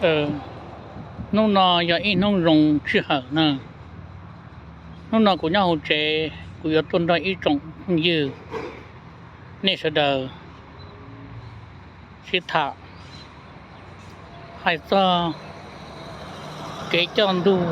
Hnub no yog ib hnub zoo sij hawm na. Hnub no kuv nyob hauv tsev, kuv yuav tuaj nrog ib tsoom phooj ywg nej sawv daws sib tham hais txog kev coj ntuj,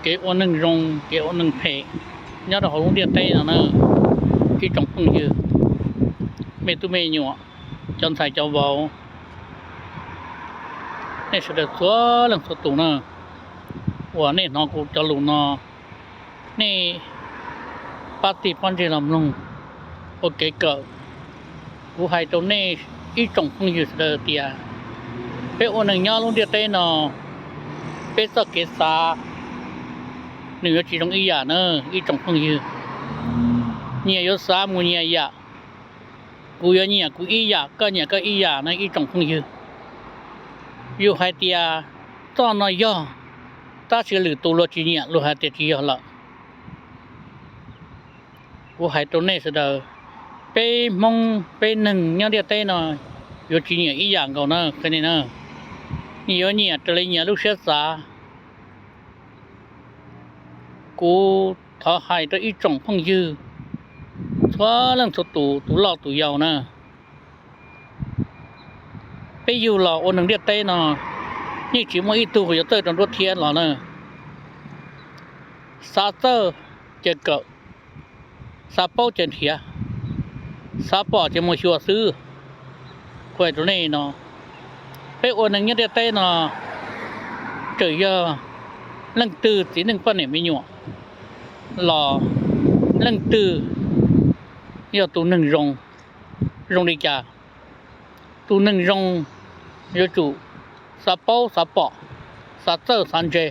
kev ua neeg zoo, kev ua neeg phem nyob rau hauv lub ntiaj teb no na. Ib tsoom phooj ywg, me tub me nyuam, cov ntxhais cov vauv, nej sawv daws txhua leej txhua tus na, uas nej hnov kuv cov lus no, nej pab tig pob ntseg los mloog ua kev kawm. Kuv hais rau nej ib tsoom phooj ywg sawv daws tias, peb ua neeg nyob lub ntiaj teb no, peb txoj kev xav nws yuav tsis zoo ib yam na ib tsoom phooj ywg. Nyias yuav xav mus nyias yam, kuv yuav nyiam kuv ib yam, koj nyiam koj ib yam na ib tsoom phooj ywg. Yus hais tias txoj no yog, tab sis lwm tus luag tsis nyiam, luag hais tias tsis yog lawm. Kuv hais rau nej sawv daws, peb Hmoob peb neeg nyob ntiaj teb no yuav tsis nyiam ib yam nkaus na, qhia nej na. Nyias yuav nyiam raws li nyias lub siab xav. Kuv thov hais rau ib tsoom phooj ywg txhua leej txhua tus, tus loj tus yau na, peb yug los ua neeg ntiaj teb no yeej tsis muaj ib tug yuav txawj rau nruab thiab los na. Xav txawj ces kawm, xav paub ces nrhiav, xav pom ces mus xyuas xwb. Kuv hais rau nej no, peb ua neeg nyob ntiaj teb no, txawm yog leej twg txiv neej poj niam me nyuam los, leej twg yog tus neeg zoo, zoo li cas? Tus neeg zoo yuav tsum xav paub xav pom, xav txawj xav ntse,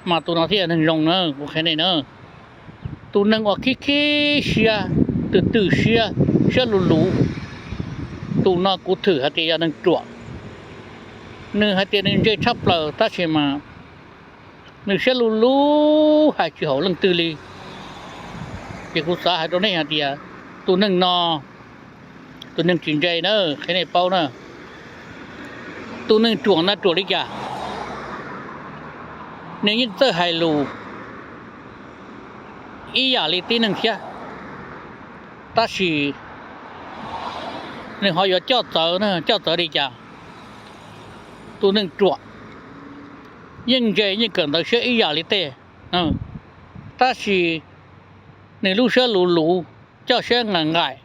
mas tus no thiaj yog neeg zoo na, kuv qhia nej na. Tus neeg uas khib khib siab, twm twm siab, siab luv luv, tus no kuv thwm hais tias yog neeg ruam. Nws hais tias nws ntse tshaj plaws tab sis mas nws siab luv luv hais tsis haum leej twg li. Ces kuv xav hais rau nej hais tias tus neeg no, tus neeg tsis ntse na, qhia nej paub na. Tus neeg ruam na ruam li cas? Nws yeej txawj hais lus ib yam li tib neeg thiab, tab sis nws ho yuav coj txawv na, coj txawv li cas? Tus neeg ruam yeej ntse yeej kawm ntawv siab ib yam li tej, tab sis nws lub siab luv luv, coj siab nqaim nqaim,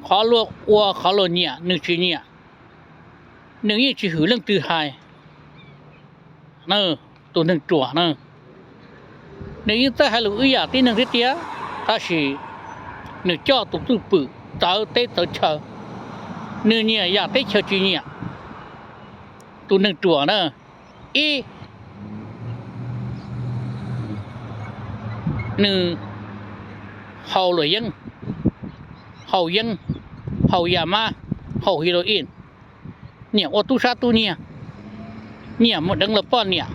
qhov luag ua qhov luag nyiam nws tsis nyiam, nws yeej tsis hwm leej twg hais. Tus neeg ruam na, nws yeej txawj hais lus ib yam tib neeg thiab tiag, tab sis nws coj tus cwj pwm txawv teb txawv chaw, nws nyiam yam teb chaws tsis nyiam. Tus neeg ruam na, ib, nws haus luam yeeb, haus yeeb, haus yas mab, haus heroin, nyiam ua tub sab tub nyiag, nyiam mus deev luag poj niam,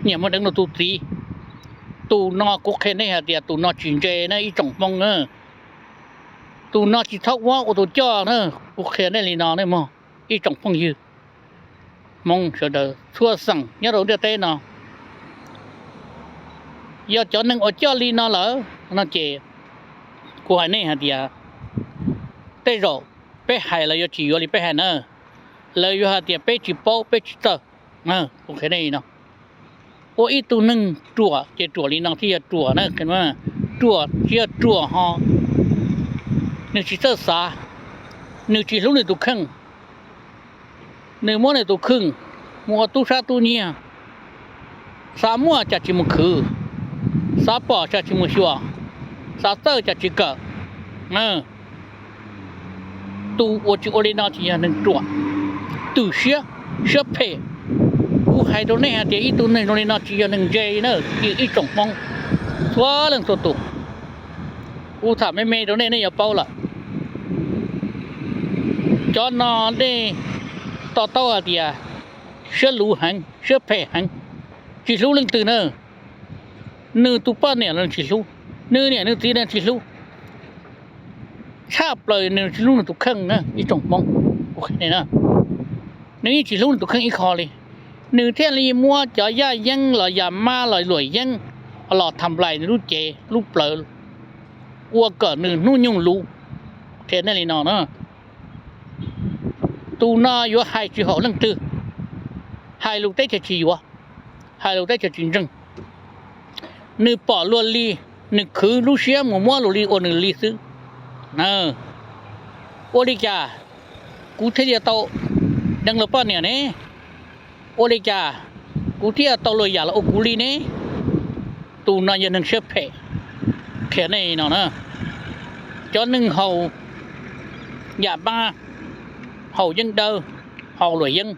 nyiam mus deev luag tus txiv. Tus no kuv qhia nej hais tias tus no tsis ntse na ib tsoom Hmoob na. Tus no tsis txhob ua ua tus coj na, kuv qhia nej li no nej mog ib tsoom phooj ywg Hmoob sawv daws txhua xeem nyob rau ntiaj teb no. Yog cov neeg uas coj li no lawm no ces kuv hais nej hais tias tej zaum peb hais lawv yuav tsis yuav li peb hais na, lawv yuav hais tias peb tsis paub peb tsis txawj. Kuv qhia nej no, ua ib tug neeg ruam ces ruam li no thiaj yog ruam na, ruam tsis yog ruam ho nws tsis txawj xav, nws tsis hlub nws tus kheej, nws muab nws tus kheej mus ua tub sab tub nyiag, xav muaj cas tsis mus khwv, xav pom cas tsis mus xyuas, xav txawj cas tsis kawm. Tus uas tsis ua li no tsis yog neeg ruam, twm siab, siab phem. Kuv hais rau nej hais tias ib tug neeg zoo li no tsis yog neeg ntse na, ib tsoom Hmoob txhua leej txhua tus. Kuv tham me me rau nej nej yuav paub lawm. Cov no nej to taub hais tias siab luv heev, siab phem heev, tsis hlub leej twg na. Nws tus poj niam los tsis hlub, nws niam nws txiv los tsis hlub, tshaj plaws nws tsis hlub nws tus kheej na ib tsoom Hmoob. Kuv qhia nej na, Nws yeej tsis hlub nws tus kheej ib qho li. Nws thiaj li muab cov yaj yeeb los yam mab los luam yeeb los tham nplais nws lub cev lub plawv, ua kom nws hnub nyoog luv. Qhia nej li no na, tus no yuav hais tsis haum leej twg, hais lus teb chaws tsis yuav, hais lus teb chaws tsis ntseeg. Nws pom luag li, nws khwv lub siab mus muab luag li ua nws li xwb. Ua li cas kuv thiaj li tau deev luag poj niam ne? Ua li cas kuv thiaj tau luag yam los ua kuv li ne? Tus no yog neeg siab phem. Qhia nej no na, cov neeg haus yam mab, haus yeeb dawb, haus luam yeeb,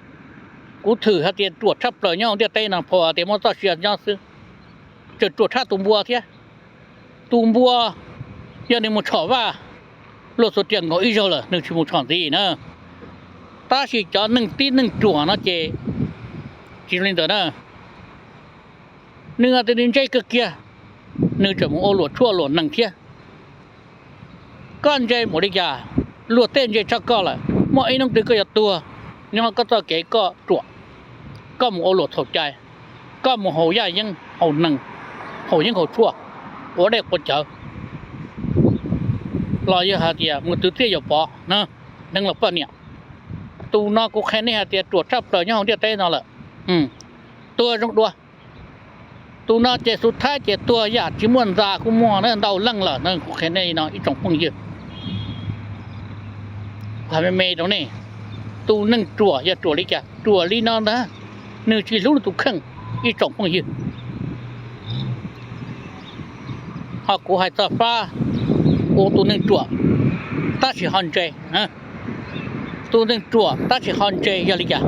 kuv thwm hais tias ruam tshaj plaws nyob hauv ntiaj teb no, pom tias muaj txoj sia nyob xwb, tseem ruam tshaj tus npua thiab. Tus npua, yog nws mus tshom vaj, luag xuas riam nkaus ib zaug lawm nws tsis mus tshom ntxiv na. Tab sis cov neeg tib neeg ruam no ces tsis li ntawd na. Nws tias nws ntse kawg kiag, nws tseem mus ua luam tshuaj luam nees thiab. Koj ntse npaum li cas, luag tej ntse tshaj koj lawm, muaj ib hnub twg koj yuav tuag nyob koj txoj kev koj ruam, koj mus ua luam txhaum cai, koj mus haus yaj yeeb haus nees, haus yeeb haus tshuaj, quav dej quav cawv, los yog hais tias mus twv txiaj yuam pov na, deev luag poj niam. Tus no kuv qhia nej hais tias ruam tshaj plaws nyob hauv ntiaj teb no lawm. Tuag zoo dua. Tus no ces xu thaib ces tuag yam tsis muaj ntxa kuj muaj na, ntau leej lawm na, kuv qhia nej li no ib tsoom phooj ywg. Kuv hais me me rau nej, tus neeg ruam yog ruam li cas? Ruam li no ntag, nws tsis hlub nws tus kheej, ib tsoom phooj ywg. Ho kuv hais txog fab ua tus neeg ruam tab sis ho ntse. Tus neeg ruam tab sis ho ntse yog li cas?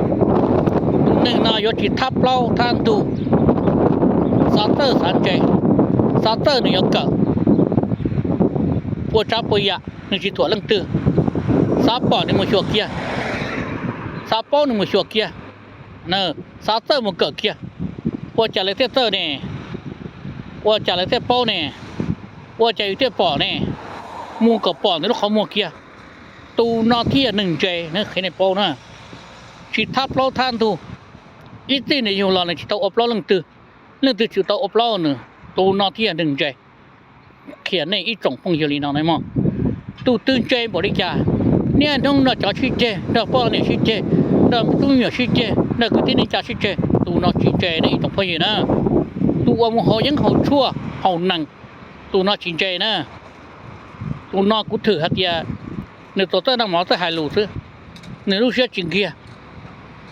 Tus neeg no yuav tsis thab plaub thab ntug, xav txawj xav ntse, xav txawj nws yuav kawm, puas tsav puas yam nws tsis thuam leej twg, xav pom nws mus xyuas kiag, xav paub nws mus xyuas kiag, xav txawj mus kawm kiag. Ua cas lawv thiaj txawj ne? Ua cas lawv thiaj paub ne? Ua cas yus thiaj pom ne? Mus kom pom nws lub qhov muag kiag. Tus no thiaj yog neeg ntse, qhia nej paub na. Tsis thab plaub thab ntug, ib txij nws yug los nws tsis tau ua plaub leej twg, leej twg tsis tau ua plaub nws, tus no thiaj yog neeg ntse. Qhia nej ib tsoom phooj ywg li no mog. Tus twg ntse npaum li cas, niaj hnub nrog cov sib ceg, nrog poj niam sib ceg, nrog tub me nyuam sib ceg, nrog kwv tij neej tsa sib ceg, tus no tsis ntse nej ib tsoom phooj ywg na. Tus uas mus haus yeeb haus tshuaj haus nees, tus no tsis ntse na. Tus no kuv thwm hais tias nws txawm txawj noj mov txawj hais lus xwb, nws lub siab tsis nkiag,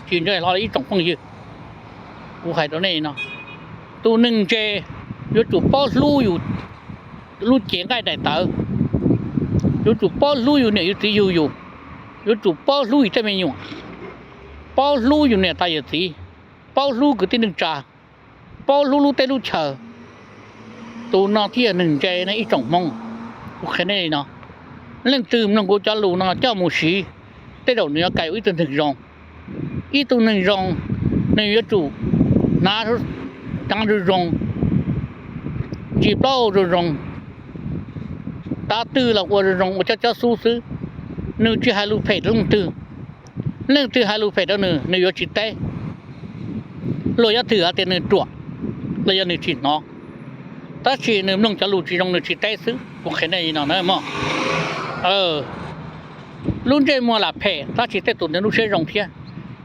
tsis ntse hlo ib tsoom phooj ywg. Kuv hais rau nej no, tus neeg ntse yuav tsum paub hlub yus lub cev nqaij daim tawv, yuav tsum paub hlub yus niam yus txiv yug yus, yuav tsum paub hlub yus tej me nyuam, paub hlub yus niam tais yawm txiv, paub hlub kwv tij neej tsa, paub hlub lub teb lub chaw. Tus no thiaj yog neeg ntse ne ib tsoom Hmoob. Kuv qhia nej li no, leej twg mloog kuv cov lus no coj mus siv, tej zaum nws yuav kais ua ib tug neeg zoo. Ib tug neeg zoo, nws yuav tsum hnav zoo zoo, ntsis plaub zoo zoo, tav twg los ua zoo zoo ua cob cob xub xwb. Nws tsis hais lus phem rau leej twg. Leej twg hais lus phem rau nws, nws yuav tsis teb. Luag yuav thwm hais tias nws ruam los yog nws tsis hnov, tab sis nws mloog cov lus tsis zoo nws tsis teb xwb. Kuv qhia nej li no na mog. Lub ntsej muag lam phem tab sis tej tus neeg lub siab zoo thiab,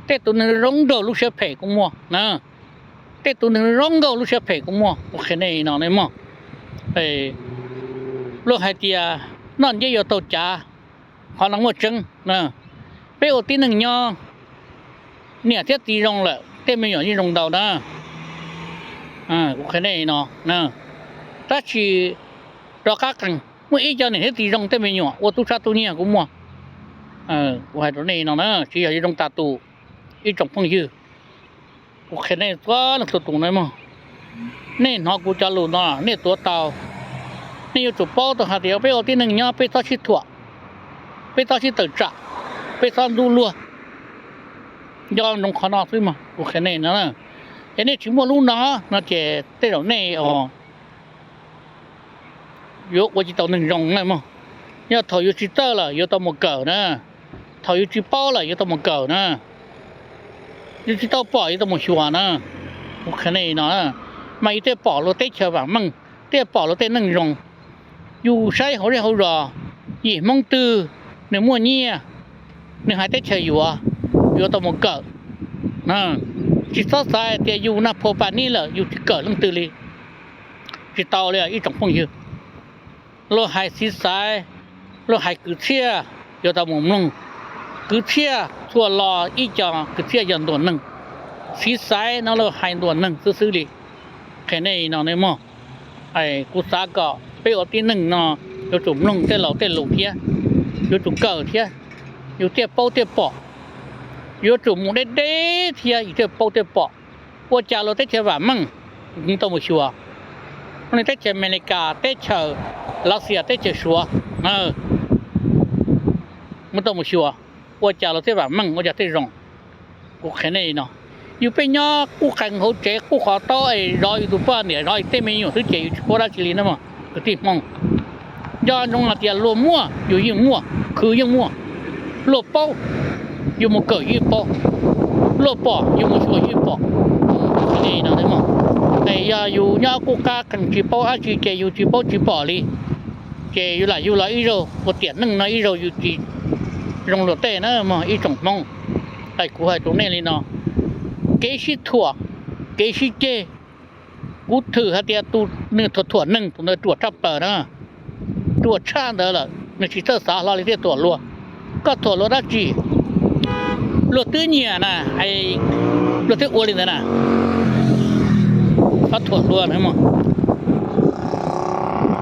tej tus neeg zoo nraug lub siab phem kuj muaj na. Tej tus neeg zoo nraug lub siab phem kuj muaj, kuv qhia nej li no mog. Luag hais tias noj nceb yuav taug cav, qhov no muaj tseeb. Peb ua tib neeg nyob, niam thiab txiv zoo lawm tej me nyuam yeej zoo ntau na. Kuv qhia nej li no, tab sis rov qab qees, muaj ib co niam thiab txiv zoo tej me nyuam ua tub sab tub nyiag kuj muaj. Kuv hais rau nej li no na, tsis yog zoo tas tus, ib tsoom phooj ywg. Kuv qhia nej txhua leej txhua tus no mog, nej hnov kuv cov lus no nej tuav tau. Nej yuav tsum paub tau hais tias peb ua tib neeg nyob peb txhob sib thuam, peb txhob sib tawm tsam, peb txhob ntxub luag. Nco ntsoov qhov no xwb mog, kuv qhia nej no. Yog nej tsis muaj lub no no ces tej zaum nej yuav ua tsis tau neeg zoo na mog. Yog thaum yus tsis txawj lawm yuav tau mus kawm na, thaum yus tsis paub lawm yuav tau mus kawm na. Yus tsis tau pom yus tau mus xyuas na. Kuv qhia nej no, mas yus thiaj pom luag teb chaws vam meej, thiaj pom luag tej neej zoo. Yus saib hauv zej hauv zos, yim Hmoob twg nws muaj nyiaj, nws hais teb chaws yuav, yuav tau mus kawm. Tsis txhob xav tias yus nag phua pa nib lawm yus tsis kawm leej twg li. Tsis tau li ib tsoom phooj ywg. Luag hais xiv xaiv, luag hais kwv txhiaj, yuav tau mus mloog. Kwv txhiaj txhua lo ib co kwv txhiaj yog ntuas neeg. Xiv xaiv no luag hais ntuas neeg xwb xwb li. Qhia nej no nej mog, kuv xav kom peb ua tib neeg no yuav tsum mloog tej laus tej lus thiab, yuav tsum kawm thiab, yus thiaj paub thiaj pom. Yuav tsum mus deb deb thiab yus thiaj paub thiaj pom. Ua cas luag teb chaws vam meej, kuv tau mus xyuas. Ua li teb chaws Amelikas, teb chaws Lav Xias, teb chaws Suav, kuv tau mus xyuas. Ua cas luag thiaj vam meej, ua cas thiaj zoo. Kuv qhia nej no, yus peb nyob qub qees hauv tsev qub qhov taub es zov yus tus poj niam zov yus tej me nyuam xwb ces yus tsis paub dab tsi li na mog kwv tij Hmoob. Nco ntsoov hais tias luag muaj yus yeej muaj, khwv yeej muaj. Luag paub, yus mus kawm yus yeej paub. Luag pom, yus mus xyuas yus yeej pom. Es yog yus nyob qub qab qees tsis paub dab tsi ces yus tsis paub tsis pom li. Ces yus lam yug los ib zaug ua tiam neej no ib zaug yus tsis zoo luag tej na mog ib tsoom Hmoob. Es kuv hais rau nej li no, kev sib thuam, kev sib ceg, kuv thwm hais tias tus nws thuam thuam neeg tus ntawd ruam tshaj plaws na. Ruam tshaj ntawd lawm nws tsis txawj xav hlo li thiaj thuam luag. Koj thuam luag dab tsi? Luag twb nyiam na, luag twb ua li ntawd na. Koj thuam luag,